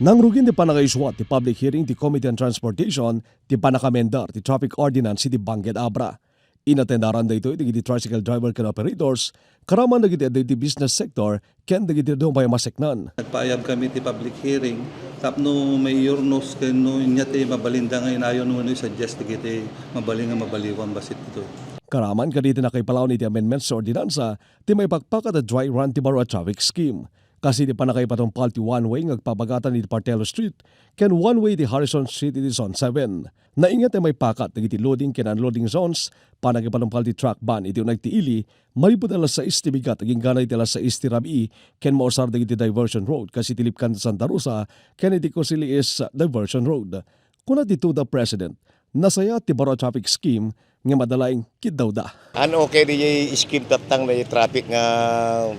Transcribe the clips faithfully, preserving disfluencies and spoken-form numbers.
Nangrugin ti pannakaisuat ti public hearing ti Committee on Transportation ti pannakaamendar ti traffic ordinance iti Benguet Abra. Inatendaran daytoy dagiti tricycle driver ken operators, karaman dagiti adda iti business sector, ken dagiti adu pay a maseknan. Nagpaayab kami ti public hearing tapno maiyurnos ken no ania ti mabalinda nga inayon wenno isuggest dagiti mabalin nga mabaliwan bassit ditoy. Karaman kadagiti nakaipalaw iti amendments ti ordinansa ti maipakpakat a dry run ti baro a traffic scheme. Kas iti pannakaipatungpal ti one-way nga agpabagatan iti Partello Street ken one-way iti Harrison Street iti Zone seven. Nainget a maipakat dagiti loading ken unloading zones, pannakaipatungpal ti truck ban iti uneg ti ili, manipud alas sais ti bigat agingga iti alas sais ti rabii, ken mausar dagiti diversion road kas iti Lipcan Santa Rosa ken iti Cosili East Diversion Road. Kuna ti TUDA President, nasayaat ti baro a traffic scheme ngem adda laeng kiddawda. Haan okay diay scheme tatta nga traffic nga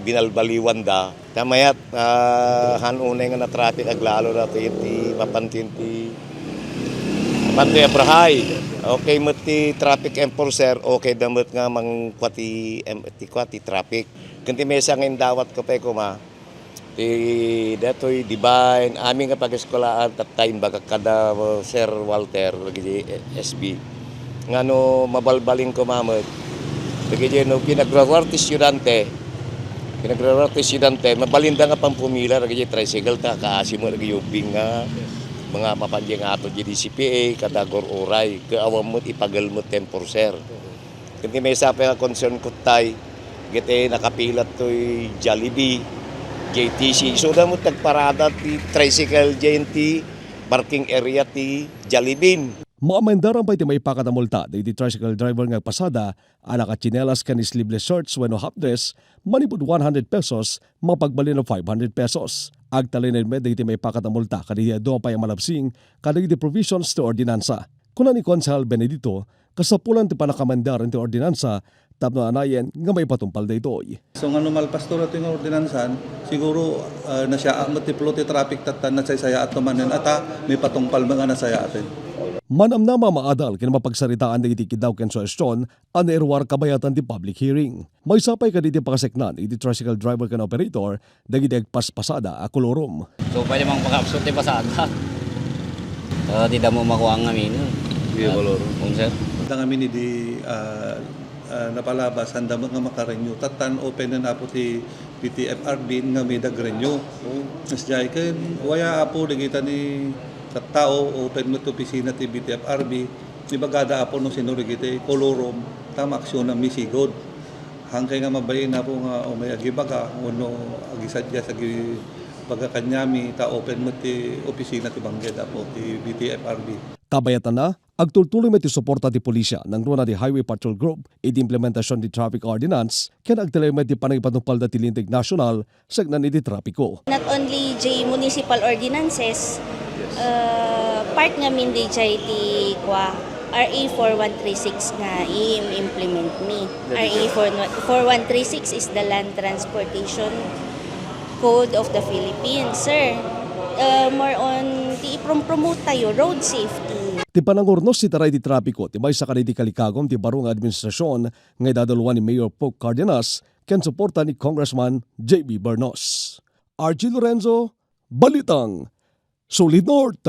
binalbaliwanda. Ta mayat, ah, haan unay nga na-traffic aglalo datoy ti mapantin ti, mapantin ti Abrahay. Okay met ti traffic enforcer, okay da met nga mangkua ti, em, ti kua ti traffic. Ken ti maysa nga indawatko pay koma, ti datoy Divine, amin nga pag-eskuelaan, tatta imbagak kada, uh, Sir Walter, dagiti S B. Nga no mabalbalin koma met, dagiti no pinagraruar ti estudiante, pinagraruar ti estudiante, mabalinda nga pampumila, dagiti tricycle, ta kaasi met dagiti ubbing nga mga mapanjeng ato di D C P A, kada gur-uray, ket awan met ipagel met ti enforcer. Ket ti maysa pay nga concern ko tay, ket nakapila toy Jollibee, J T C. Isuda met nagparada ti tricycle diay ti parking area ti Jollibee. Maamendaran pay ti maipakat a multa dagiti tricycle driver nga agpasada a nakatsinelas ken sleeveless shorts wenno half dress manipud one hundred pesos mapagbalin a five hundred pesos. Agtalinaed met dagiti maipakat a multa kadagiti adu pay a malabsing kadagiti provisions ti ordinansa. Kuna ni Konsehal Benedito, kasapulan ti pannakaamendar iti ordinansa tapno anayen nga maipatungpal daytoy. So, nga no malpasto daytoy nga ordinansan, siguro, ah, nasayaat met ti flow ti traffic tatta, nasaysayaat to manen a ta, maipatungpal met nga nasayaaten. Manamnama a maadal ken mapagsaritaan dagiti kiddaw ken suhestion a nairuar kabayatan ti public hearing. Maysa pay kadagiti pakaseknan iti tricycle driver ken operator dagiti agpaspasada a kolorum. So, pwede mang pag-absent ti pasada. Ah, di damo makuha nga mino. Di, ah, kolorum. Kung sir? Adda ngamin idi, ah, ah, napalabas, sanda met nga makarenew. Tattan open na apo ti B T F R B nga may dagrenew. Mas jay ken, waya apo, dagita ni tattao, open met ti opisina ti B T F R B. Ibagada apo no sino dagiti kolorum, ta maaksiyonanmi sigud. Hankay nga mabain apo nga umay agibaga, wenno agisadias agibaga kaniami, ta open met ti opisina ti Benguet apo ti B T F R B. Kabayatanna, agtultuloy met ti suporta ti pulisia nangruna ti Highway Patrol Group iti implementasion ti traffic ordinance ken agtalinaed met ti pannakipatungpalda ti Linteg Nasional seknan iti trapiko. Not only jay municipal ordinances, uh, part ngamin dijay ti kua, R A four one three six nga i-implement mi. R A four one three six is the Land Transportation Code of the Philippines, sir. Uh, more on ti iprom-promote tayo, road safety. Ti panangurnos iti aray ti trapiko ti maysa kadagiti kalikagum ti baro nga administrasion nga idadaluan ni Mayor Pope Cardenas ken suporta ni Congressman J B Bernos. Archie Lorenzo, Balitang Solid North.